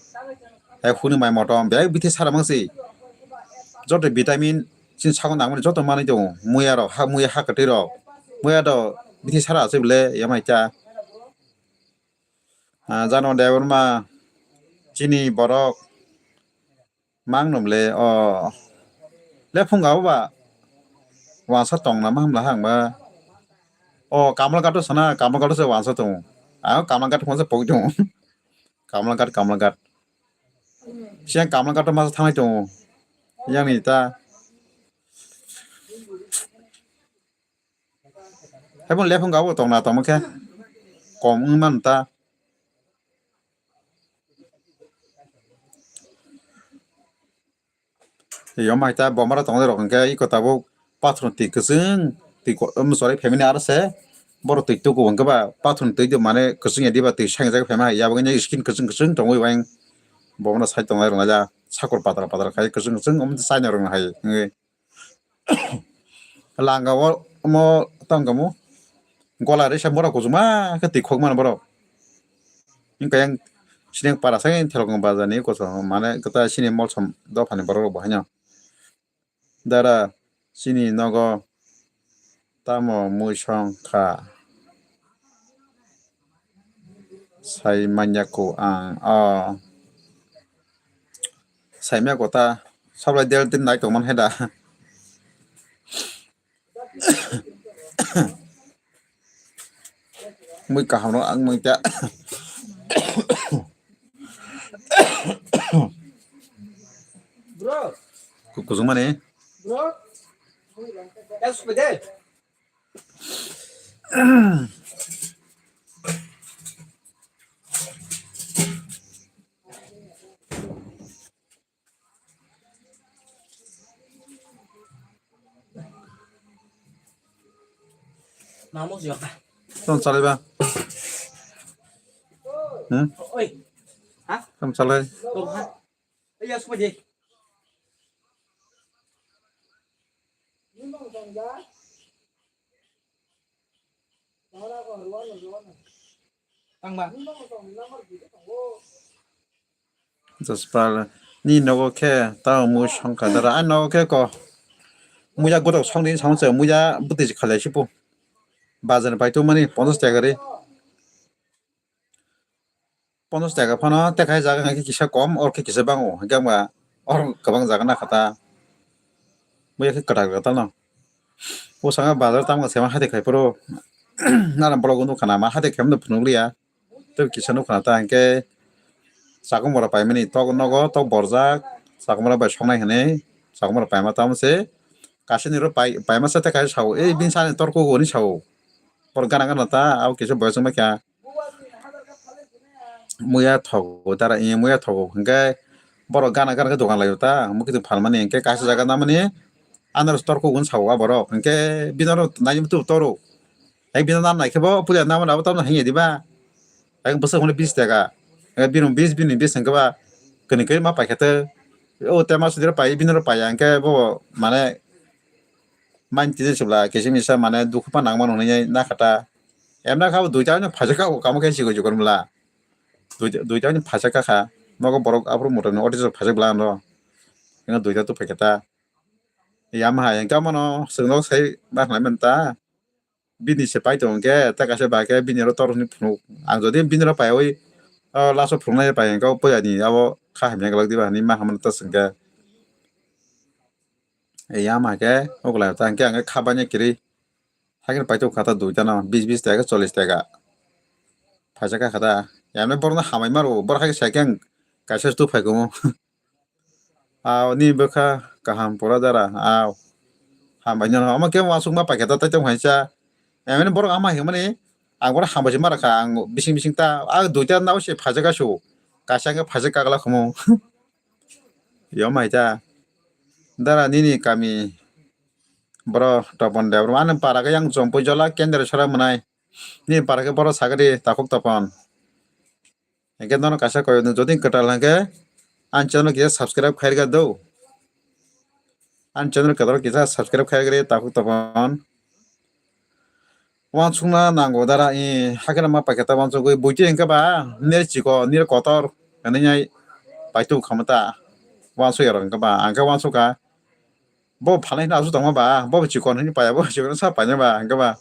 hai hukni mai motom, belai bithi sara mangsi. Joto vitamin chini sago nangmani joto manwi tongo. Muya rok, ha, muya ha kwtwi rok. Muya do bithi sara se bwle, yamai cha. Ah, Jano Debbarma, chini borok, mang nw bwle, o, lephunga bo ba, wansa tong na ma hamla hang ba, o, Kamalghat o sana, Kamalghat o se wansa tongo, ang Kamalghat o se pogwi tongo, Kamalghat, Kamalghat, siya Kamalghat o masa thanglai tongo, yang ni ta. Haibo lephung gabo tongna tongma khe kom wng mano ta. Yo mai ta bomara tongnai rok hwnkhe iko tabuk pathor twi kwchwng twi ko-, um, sorry, phaimani aro se borok twi tuku hwnkhe ba pathor twi do mane kwchwng ya diba twi sangjak phaima hai yabagwi skin kwchwng kwchwng tongwi uaing bomara side tongnai rok naila sakur patra patra khai kwchwng kwchwng um chaina rok hai wngwi. Langa o omo tamo kamo gola resa mora kuchuma khe twi khok mano borok. Hwnkhe yang sini para sai thelkong bazar ni koso mane kwta sini molsom dophani borok rok bo haino. Dara sini nogo tamo mui song kha. Sai manya ko ang, oh. Sai manya ko ta, sablai del tin nai tongman hai da. Mui kaham no ang mui ta. Bro. Ku-, kusung mani. Bro. Yes, we did. Mamo siapa? Tong salai ba. Hmm? Oi. Hah? Tong salai. Tong ha. Iya, semua je. Tangba. Jaspal ni nogo khe tao mui songkha dara. Ani nogo khe ko muya gotok songdi samung se muya bwtwi khalai sipu. Bazar ni pai tongmani ponchas taka ri. Ponchas taka phano tei kaisa jaga hwnkhe kisa kom, or khe kisa bango, hwnkhe wngba or kwbang jaga nakha ta. Buya khe kwtal kwtal no. O saka bazar tamo se ma hati khai phuru. Nana blogo nukha na ma hati khai phano phunukliya. Tei kisa nukha na ta hwnkhe chakwmora paimani tok nogo tok borjak. Chakwmora bai songnai hwnwi chakwmora paima tamo se. Kaisa ni ro pai, paima sa tei kaisa sao. Ei bini sani torkugo hwnwi sao. Borok gana gana ta abo kisa boyas wngma kha. Muya thogo dara, eh, muya thogo. Hwnkhe borok gana gana khe dogan laio ta. Mukitwng phalmani hwnkhe kaisa jaga namani Ano tor kok wng sao a borok. Hwnkhe bini oro nai tu toro. Ek bini nan nai khe bo puja nama rabo tamno hanya diba. Ek bwswk hwnwi bis taka. Ek bini bis bini bis hwnkhe ba kwnwi kwnwi ma paikha tei. O tema sudiro pai bini oro paiya hwnkhe bo mane man tini chwla kisim kisa mane dukhu pa nangmano hwnwi nai nakhata. Emna kha bo duita no phaisa kha bo kamo khe chikon chikon bwla. Duita, duita ni phaisa kha kha. Nogo borok aphuru motom ni audience rok phaisa bwla ano. Ino duita tu phaikha ta. Yamaha hwnkhe omono chwngno sai ma khlai manta. Bini se pai tongo hwnkhe, tei kaisa bai khe bini oro tor hwnwi phunuk. Ang jodi bini oro paiwi, o last o phunuknai pai hwnkhe, o puila ni abo kha hamya glak diba hwnwi ma hamano ta swngkhe. Yamaha khe, o kwlai ta hwnkhe ang khe kha banya kwrwi. Hakhe paithok kha ta duita no, bis bis taka, chollish taka. Phaisa kha kha ta. Yamni borokno hamai maro, borok hakhe sai khe ang kaisa tu phai kumo. Aw, ni bwkha kaham pura dara. Aw. Hambai no, omo khe uansukma paikha ta tei tong hai cha. Emani borok ama himani, ang borok hambai se mara kha, ang bising bising ta, a duita nao se phaijak asu. Kaisa khe phaijak kagla khumu. Yo mai ta. Dara nini kami. Bro, Topon Debbarma, ani para khe yang Chompuijola, Kendreshwra mwnai. Nini para khe boro sagadi, Takhuk Topon. Hingke nono kaisa koi, nwng jodi kwtal hingke, ani channel kisa subscribe khairika do. Ani channel kwtal kisa subscribe khairika, Takhuk Topon. Uansukna nango dara, i, hakhe ma paikha ta uansugwi, buiti hingke ba, nini chikon, nini kotor, hinui paitubukha ta, uansukya rok hingke ba, ang khe uansukha, bo phalai hino aswk tongma ba, bo chikon hini paya, bo chikon sa paina ba, hingke ba,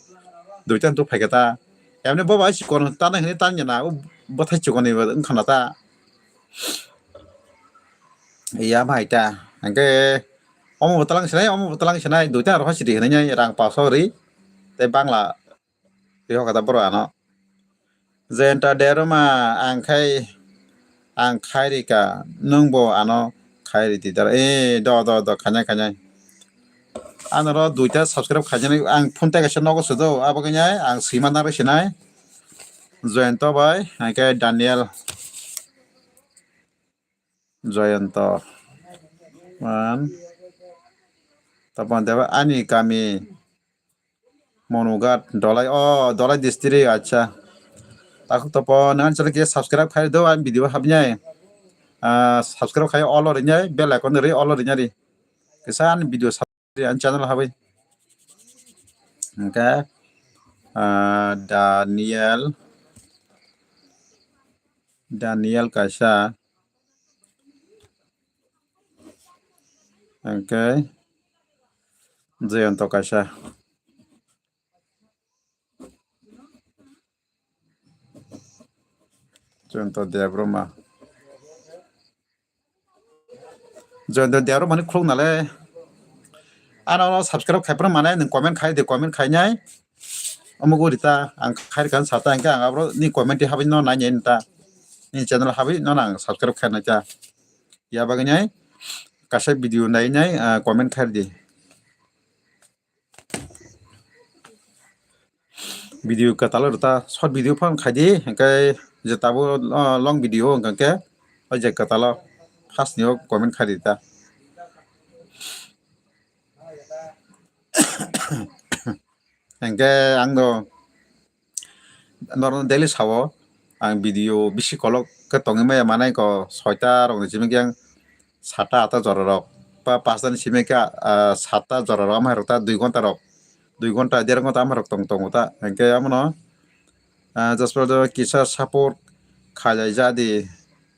duita tu phaikha ta, emni bo bai chikon tana hini tanya na, bo thai chikon ni wngkha na ta. Iya, ma ita. Hingke omo bo talang sinai, omo bo talang sinai, duita roha sidi hinui rang paso ri, tei bangla ri hoka ta boro ano. Jenta deroma ang khai, ang khai rika, nwng bo ano khai ridi dara. E, do, do, do, khanya, khanya. Ano ro duita subscribe khaijani, ang phone tei kaisa nogo sudo, abo kanya ang sima nang sinai. Joyento bai, hingke Daniel. Joyonto. Man. Tapon deba ani kami. Monughat, Dolai. Oh, Dolai district, acha. Takhuk Topon, nang channel kisa subscribe khai do, ang video habnai. Ah, subscribe khai all rinai, bell icon ri all rinai ri. Kisa ani video sub-, ani channel habai. Hingke, ah, Daniel. Daniel kaisa. Hingke Jayanta kaisa. Jayanta Debbarma. Jayanta Debbarma ni khuluk nale. Ano subscribe khai phano mane nwng comment khai de, comment khainai. Omo gori ta ang khai kan sata hingke ang abro ni comment habai no nai nai ta. Ni channel habai no ang subscribe khai nai ta. Ya bagwi nai kaisa video nai nai, ah, comment khai di. Video kwtal rwta short video phano khai di, hingke je tabuk, ah, long video hingke o je kwtal o first ni o comment khai di ta. Hingke ang do norok daily sao, ang video bisi kolok khe tongwi maya manai ko soita rok ni simi khe ang satta atta jora rok ba pasta ni simi khe, ah, satta jora rok ama rok ta dui ghonta rok, dui ghonta der ghonta ama rok tong tongo ta, hingke amono, ah, Jasper do kisa support khalai jadi.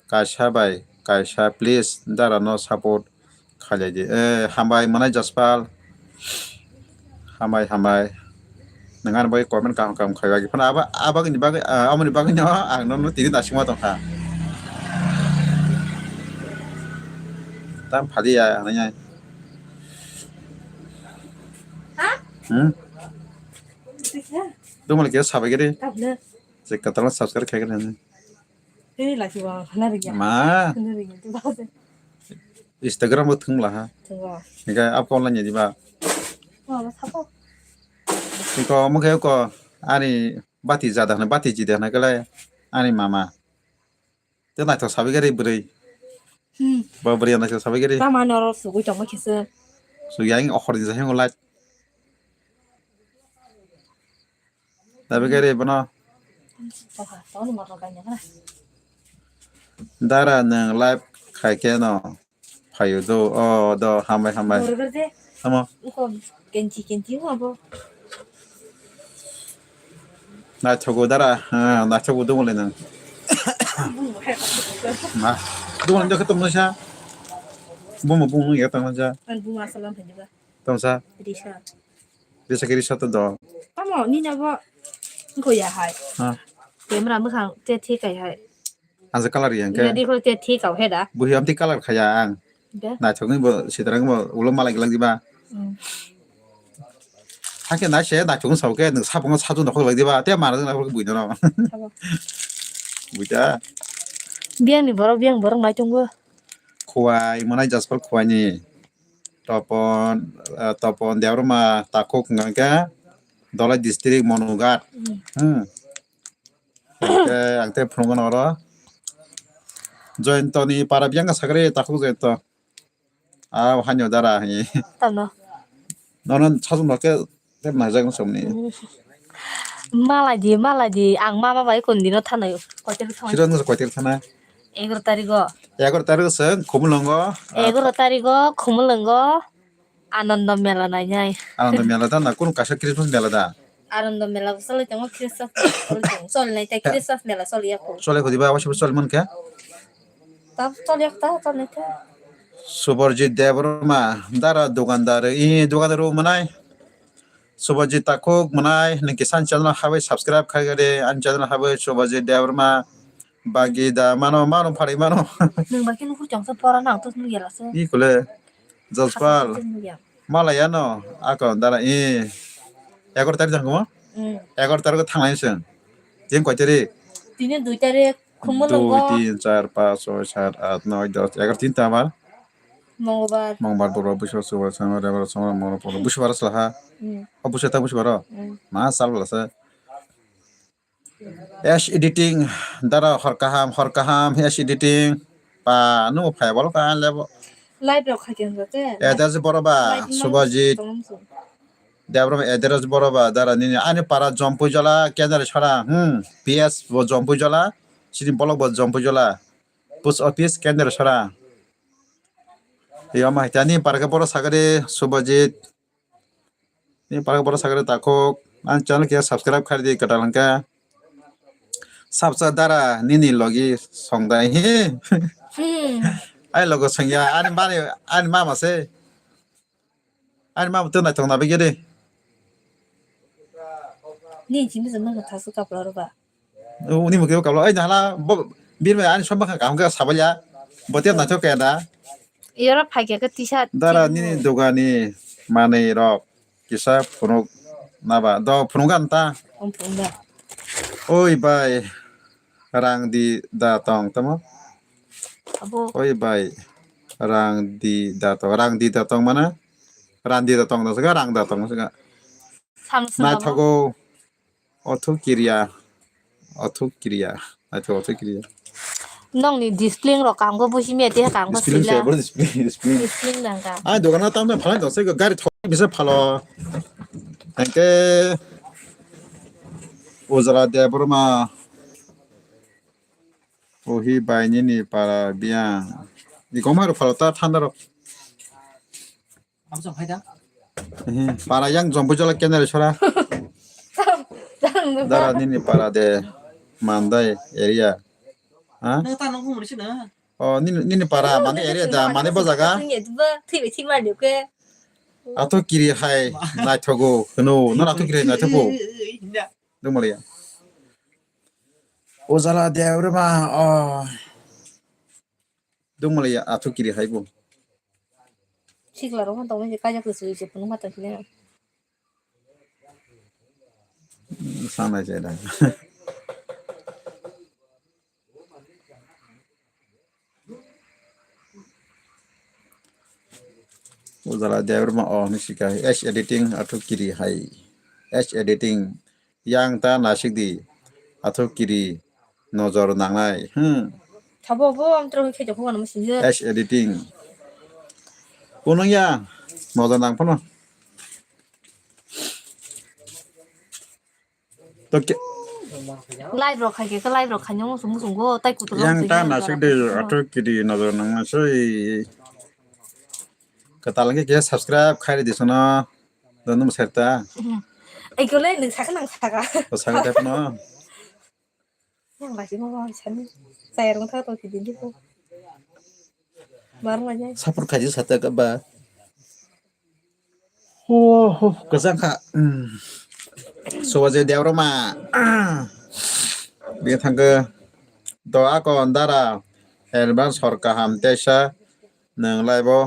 Kaisa bai kaisa, please, dara no support khailai di. Eh, hambai mwnai Jaspal. Hambai, hambai. Nang ani bai comment kaham kaham khai wagi phano aba, abagni bagwi, ah, amoni bagwi no ang nono tini nasingma tongkha. Tam phadi ya, hanai. Ha? Hmm? Dumali kisa sabai gede. Kabla. Cek katalang subscribe khai gede. Tei laki ba khana ringya. Ma. Khana ringya, tei ba se. Instagram bo thwng la ha. Thwng la. Hingke ap online ni ba. Wa ba sapo. Ko mo khe ko ani bati jada hwnwi bati jida hwnwi kale ani mama. Te naithok sabai gari bwrwi. Hmm. Ba bwrwi naithok sabai gari. Mama noro sugui tongma khese. So yang okhor ni jahing light. Tapi kere bono. Tongni motor kainwi khna. Dara nwng live khai khe no phaio do, o do, hambai, hambai. Borok de. Tamo. Uko kenchi, kenchi abo. Naithogo dara, ah, naithogo dongole nwng. Ma, dongole dokhe tongno sa. Bomo bung ya tongno sa. Ang bung asalam phai diba. Tongsa. Risa. Risa ke risa to do. Tamo, nini abo wngkha ya hai. Ha. Camera mwkhang te thi kai hai. Ang sa color yang ke. Nadi ko te thi kau he da. Buhi amti color khaya ang. Da. Naithok ni bo sitrang bo ulo malai gilang diba. Hmm. Hake nai se naithok sa ke nung sapung sa tu nokhok lai diba. Te mara nang buino no. Sabo. Buita. Biang ni borok, biang borok nai tongo. Khuai, manai Jaspal Khuai ni. Topon, eh, Topon Debbarma takhuk hwnkha khe Dholai district Monughat. Hmm. Hmm. Hwnkhe ang tei phunukgo oro. Joyantoni para biyang sakri takhuk Joyanto. Ah, hanyo dara hi. Tamo. Nono sajwk no khe Tei majak no somni. Malai di, malai di, ang mama bai kondino thanai. Koiter thang. Siro no koiter thana. Egaroh tarigo. Egaroh tarigo se Khumulwngo. Egaroh tarigo Khumulwngo. Anando mela nainai. Anando mela da na kunu kaisa Christmas mela da. Anando mela bo choli tongo Christmas mela choli tongo. Choli nai tai Christmas mela choli ya ko. Chole khodi ba wasi choli man khe. Ta choli ya ta choli nai ta. Suborjit Debbarma dara dukandar i dukandar manai. Subhajit Takhuk mwnai, nwng kisa ani channel habai subscribe khai gade, ani channel habai Subhajit Debbarma, bagi da mano, mano pharwi mano. Nwng bai khe nukhur chwng se pora nang tus nugya lase. I kule, Jaspal, tus nugya. Malaya no, ako dara i, egaroh tarik jang kamo? Hmm. Egaroh tarik thanglai se. Din koi tarik? Tini dui tarik. Khumulwngo. Dui, tin, char, pas, soi, sat, at, noi, dos, egaroh, tinta abar. Mongolbar. Mongolbar, Budbar, Busbar, Subar, Songbar, Rebar, Songbar, Mongolbar, Budbar, Busbar asla ha. Hmm. O Busbar ta Busbar o. Hmm. Ma sal bwla se. Ash editing, dara hor kaham, hor kaham, ash editing. Pa, nung phai bol ka lebo. Live rok khai khe wngkha khe. Address boro ba, Subhajit. Debrom address boro ba, dara nini ani para Jompui Jola, Kendra Sora, hmm, P S bo Jompui Jola, sini bolok bo Jompui Jola, post office Kendra Sora. Yo ma hitani para ke boro sagade Subhajit. Ni para ke boro sagade Takhuk, ani channel ke subscribe khai di kwtal hwnkhe. Sabsa dara nini logi songdai hi. Hmm. Ai logo songya, ani mani, ani mama se. Ani ma tong naithok na begede. Ni chini jema ka thasu kapla ro ba. Uni mukhe kapla ai nahala bo birme ani somba kaham khe sabalya. Bote naithok khe da. Yora phaikhe khe tisa. Dara nini dogani manwi rok kisa phunuk naba do phunuk gan ta. Om phunuk da. Oi bai. Rang di da tong tamo? Abo. Oi bai, rang di da tong, rang di da tong mana? Rang di da tong da sega, rang da tong sega. Samsung abo. Naithogo, othuk kiriya, othuk kiriya, naithogo othuk kiriya. Nongni display rok kanggo busi me te kanggo sila. Display se, boro display, display. Display nang ka. Ai dogan tam tam phalai dong sega, gari thok bisa phalo. Engke Ujala Debbarma. Ohi bai nini para biyang. Ni koma rok phalo ta thanda rok. Ehe, para yang Jompui Jola kenari sora. Dara nini para de Mandai area. Ha? O nini, nini para Mandai area da, Mandai bo jaga. Thwi bai thwi mani ke. Ato kiri hai naithogo, hwno, nang ato kiri hai naithogo. Dongmaliya. Ujala Debbarma, o. Dongmaliya, ato kiri hai bo. Sikla rok tong, kaijak se sui se phunuk ma tong sile. Sanai se da. Ujala Debbarma o hinwi sika, H editing athuk kiri hai. H editing yang ta nasik di. Athuk kiri nojor nangnai. Hmm. Thabo bo ang tro khe jokho ano musinje. H editing. Kunung ya. Moja nang phano. To ke- Live rok khai ke, live rok khai nang muchung muchung go, tai kutung yang ta na sik de, atur kiri nojor nang na soi. Katal ke ke subscribe khai di sono. Don mo serta. Ai ko le nang saka nang saka. To saka tep no. Yang lagi mau mau sani. Saya rong tha to kiri di ko. Mar ma jai. Support khai di sata ka ba. Oh, oh, kwchang kha. Hmm. Sobaje Debroma. Bini thangkhe do ako dara advance hor kaham teisa nwng live o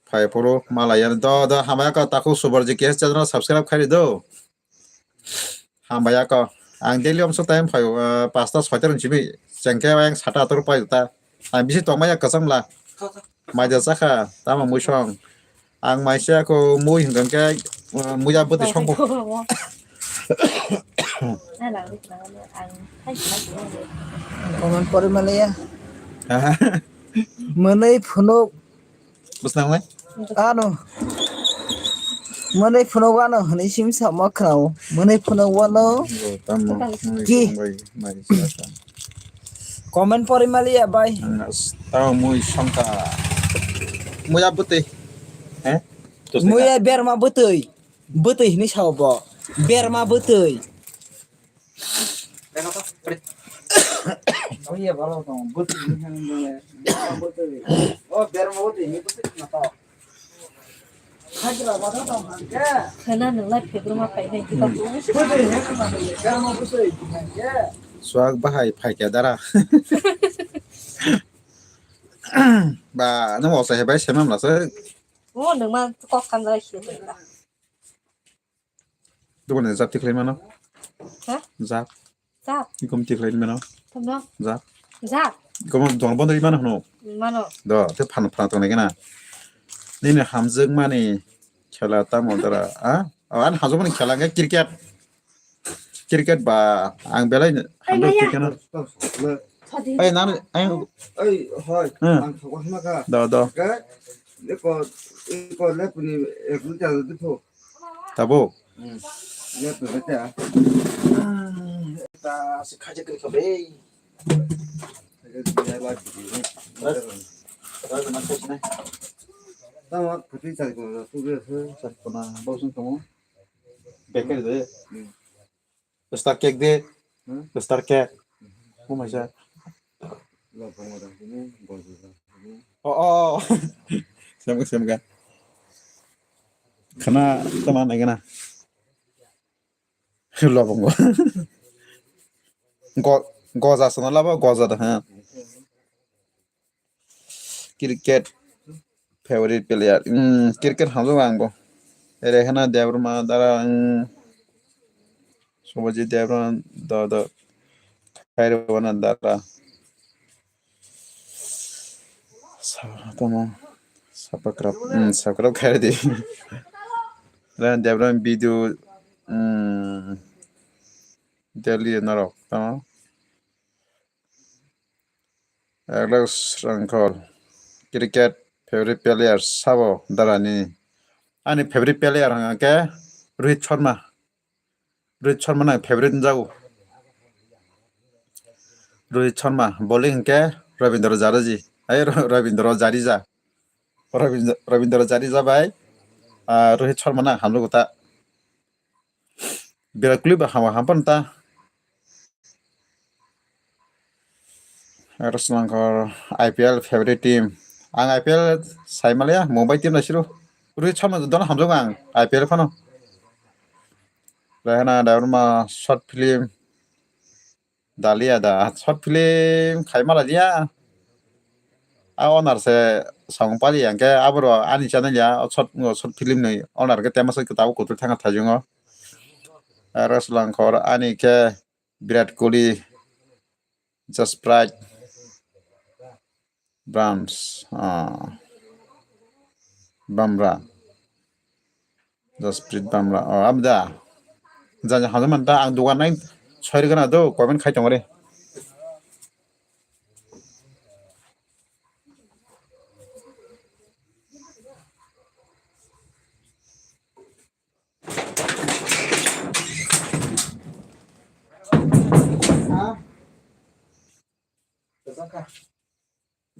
phai phuru malaya do do hamya ko takhuk Sobaje K S channel subscribe khai do. Hambai ako. Ang daily omso time phaio, ah, pasta soita rok simi. Chengke ang sata ator pai ta. Ang bisi tongmaya kwcham la. Maida chakha, tamo muisong. Ang maisa ako mui hwnkha khe, ah, muya bwtwi songkho. Comment pori maliya. Mwnwi phunuk Bwsnang le? Ano. Mwnwi phunuk ano hwnwi sim sama khao. Mwnwi phunuk ano. Bo tamo. Ki? Mai saka. Comment pori maliya bai. Ang tamo mui songkha. Muya bwtwi. He? Muya berma bwtwi. Bwtwi hwnwi sao bo. Berma bwtwi. Khana nung lai phebruma phainai. Suak bahai phaikya dara. Ba, nung osa hebai semam lasa. O, nung ma kok kandra khilai. Dukun jat tikhlai mano. Ha? Jat. Jat. Ikom tikhlai mano. Tamo? Jat. Jat. Ikom don bondo mano hno. Mano. Do, te phan phan tongnai gana. Nini hamjak mani khela tamo dara, a? O, an hamjak mani khela ke cricket. Cricket ba ang belai hamjak cricket no. Ai, nang, ai. Ai, hoi. Hmm. Ang thok hma ka. Do, do. Ke, iko, iko le puni ek liter de pho. Tabuk? Hmm. Iya, betul ya. Ta si khaja kri khabe. Tama kati chai ko tu be se. Chai ko na, bau sung kamu. Beker de. Hmm. Star cake de. Hmm? Star cake. Oh my god. Oh, oh, oh. Siam ka, siam ka. Khana tama nai gana. Lobongo. Go, goja sana labo, goja da, ha. Cricket favorite player. Hmm, cricket hamjak ang bo. Rehana Debbarma dara, hmm. Subhajit Debbarma do, do. Khairwana dara. Sa-, tamo. Subscribe, hmm, subscribe khair di. Dan Debbarma video, hmm, daily norok, tamo. Alex Rangkol, cricket favorite player sabo darani. Ani favorite player hwnkha khe Rohit Sharma. Rohit Sharma no favorite wngjago. Rohit Sharma, bowling hwnkhe Ravindra Jadeja. Ai, Ra-, Ravindra Jadeja. Ravindra, Ravindra Jadeja bai, ah, Rohit Sharma no hamjago ta. Virat Kohli ba hama hampano ta. Aro selangkor I P L favorite team. Ang I P L sai maliya, Mumbai team naisiro. Rohit Sharma dono hamjago ang I P L phano. Rehana Debbarma short film. Dalia da short film khai mala dia. A owner se song pali yang ke aboro ani channel ya, o short, o short film ni owner ke tema se kitabo kutu thanga thajungo. Aro selangkor ani ke Virat Kohli, Jasprit Brahms, ah, Bumrah. Jasprit Bumrah. Oh, abda. Jani hamjak manta ang dugan nai soi rwgana do, comment khai tongre.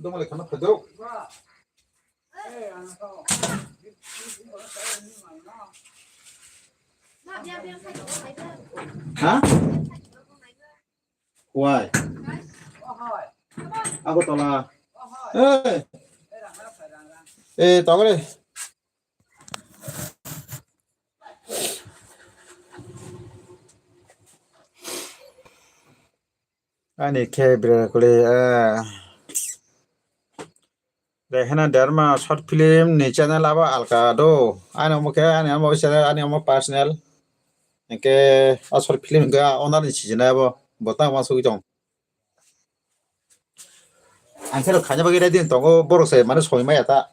Tongmale khana phajok. Ha? Why? Agartala. Eh. Eh, tongre. Ani khe bwrwi kwlwi, eh. Rehana Dharma short film ni channel abo alka do. Ani omo khe, ani omo channel, ani omo personal. Hingke a short film ga owner ni sijina abo. Botang ma sugui tong. Ang khe rok khaina bagwi ready tongo, borok se mane soi maya ta.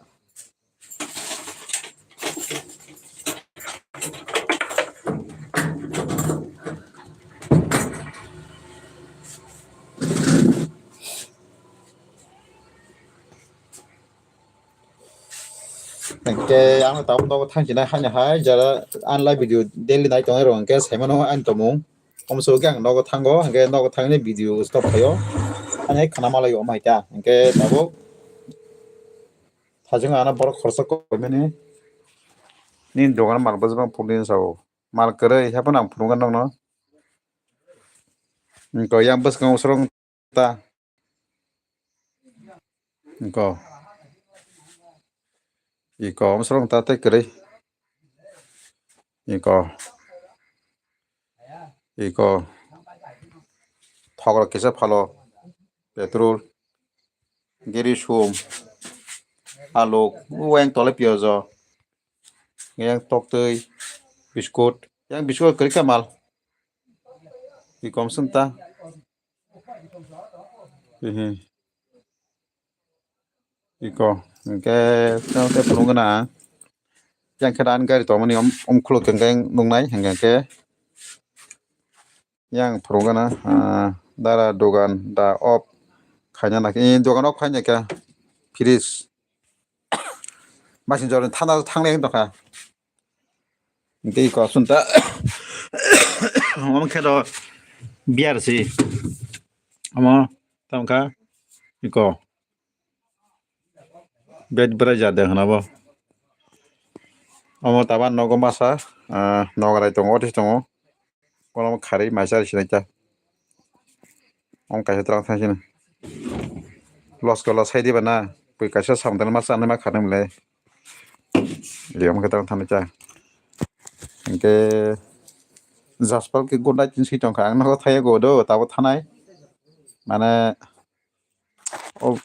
Hingke ang tabuk nogo thang sinai haino hai jara ang live video daily nai tongnai rok hingke saimano ani tongmung. Omo se bo khe ang nogo thango, hingke nogo thangni video stop khaio. Ani khana malai omo hai ta, hingke tabuk thajeng ano borok khoroksa koimani. Nini dogan mal bwswk phunuknwi sao. Mal kwrwi, haphano ang phunukgwi nokno. Hingke yang bwskango swrwng ta. Iko. Iko, omsrong ta tei kwrwi. Iko. Iko. Thokrok kisa phalo. Petrol. Giri sum. Aluk. Uweng tole piyojo. Yang toktwi. Biskut. Yang biskut kwrwi khe mal. Iko omswng ta. Hihi. Iko, hingke tamo tei phunukgwna. Yang khe ani gari tongmani om, omkhuluk hingke nuknai, hingke khe yang phunukgwna, ah, dara dogan da off khaina naki, dogan off khaina khe fridge. Masing jorni thana thangnai wng tongkha. Tei iko aswk ta. Omo khe do beer si. Omo tamo kha iko. Bed bwrai ja de hwnabo. Omo taba nogo masa, ah, nogarai tongo, otis tongo. Kono kharwi maisa sinai ta. Omo kaisa twlang thang sini. Los kola sai diba na. Pui kaisa samtang ma chanai ma khanai mle. Liyam khe tang thani cha. Hingke jaspal khe gundai tin si tongkha. Ang nogo thaya go do, tabo thanai. Mane, o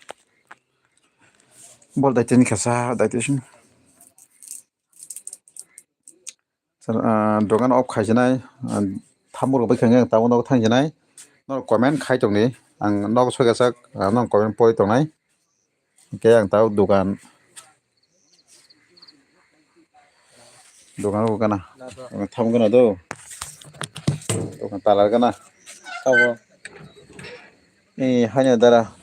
bol dai tin khe sa, dai tin. Sir, ah, dogan off khaijinai, ah, thambo rok bai khe ang tabuk nogo thangjinai. Norok comment khai tongdi, ang nogo soigasak, ah, norok comment pori tongnai. Hingke ang tabuk dogan, dogan rok gana, dogan thambo gana do, dogan talar gana. Abo. Eh, haino dara.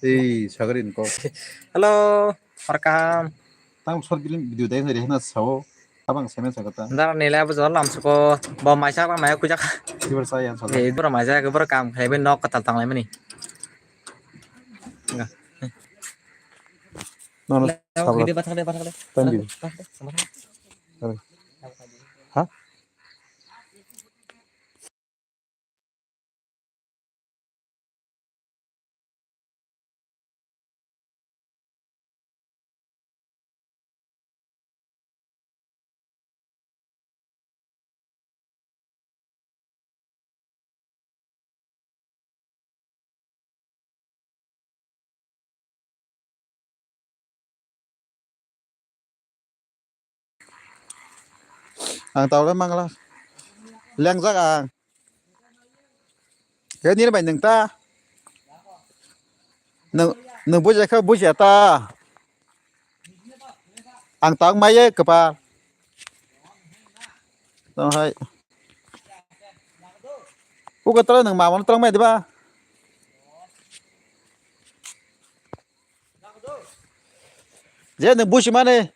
Ei, sagri ni kok. Hello, hor kaham. Tang short film video dai nai rehna sao. Abang semen sagata. Dara nila bo jol lam suko. Bo maisa ba maya kujak. Kibar saya yang salah. Eh, bro maisa ke bro kam khai ben nok katal tang lai mani. Enggak. No, no, Hello, sabar. Video bathang de, bathang de. Time video. Bathang de, bathang de. Sorry. Hah? Ang tabole mangla. Lengjak ang. He nini bai nwng ta. Nwng, nwng bujiya khe bujiya ta. Ang tang maiye kwpal. Tamo hai. Ugo tala nwng mamano tala mai diba? Je nwng busi mani.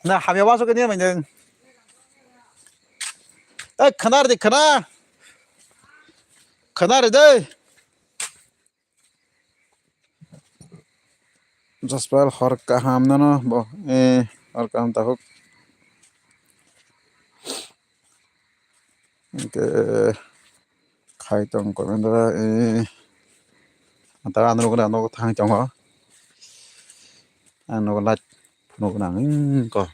Na hamya waso ke nini bai nwng. Eh, khana rdi khana. Kada re dei. Jaspal hor kaham nano bo, eh, hor kaham tahuk. Hingke khai tong komendra, eh, ta ano gana ano thang tongo. Ano light phunuk nang ko.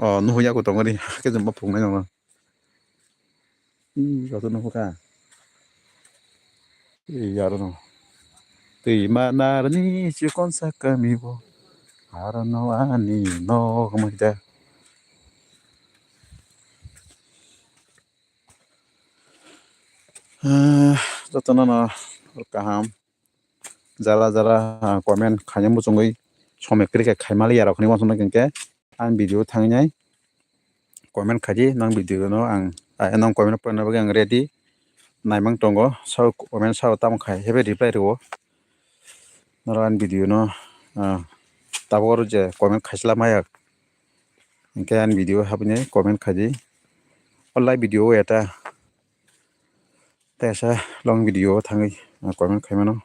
Oh, nuhu yaku tongori, ke jumpa phungnai nang. Ih, joto no kha. Ih, aro no. Twi ma narni chikon sakami bo. Aro no ani no kama kita. Ah, joto no no kaham. Jala jala, ah, comment khaina muchungwi somoi kwrwi khe khaimali yarok hinwi uansuknai hwnkhe ang video thangnai comment khaidi nang video no ang, ah, nang comment porna bagwi ang ready naimang tongo. Sao comment sao tamo khai hebe reply rwo norok ang video no, ah, tabuk oro je comment khaisla maya hwnkhe ang video habini comment khaidi o live video o eta. Teisa long video o thangwi, ah, comment khaimano.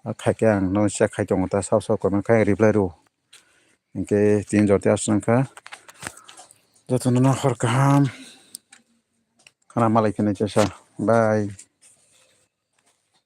Ah, khaikhe ang no check khai tongo ta, sab sab comment khai reply rw. Hingke tin jor te aswk wngkha. Jotono no hor kaham. Khana malai kheno teisa. Bye.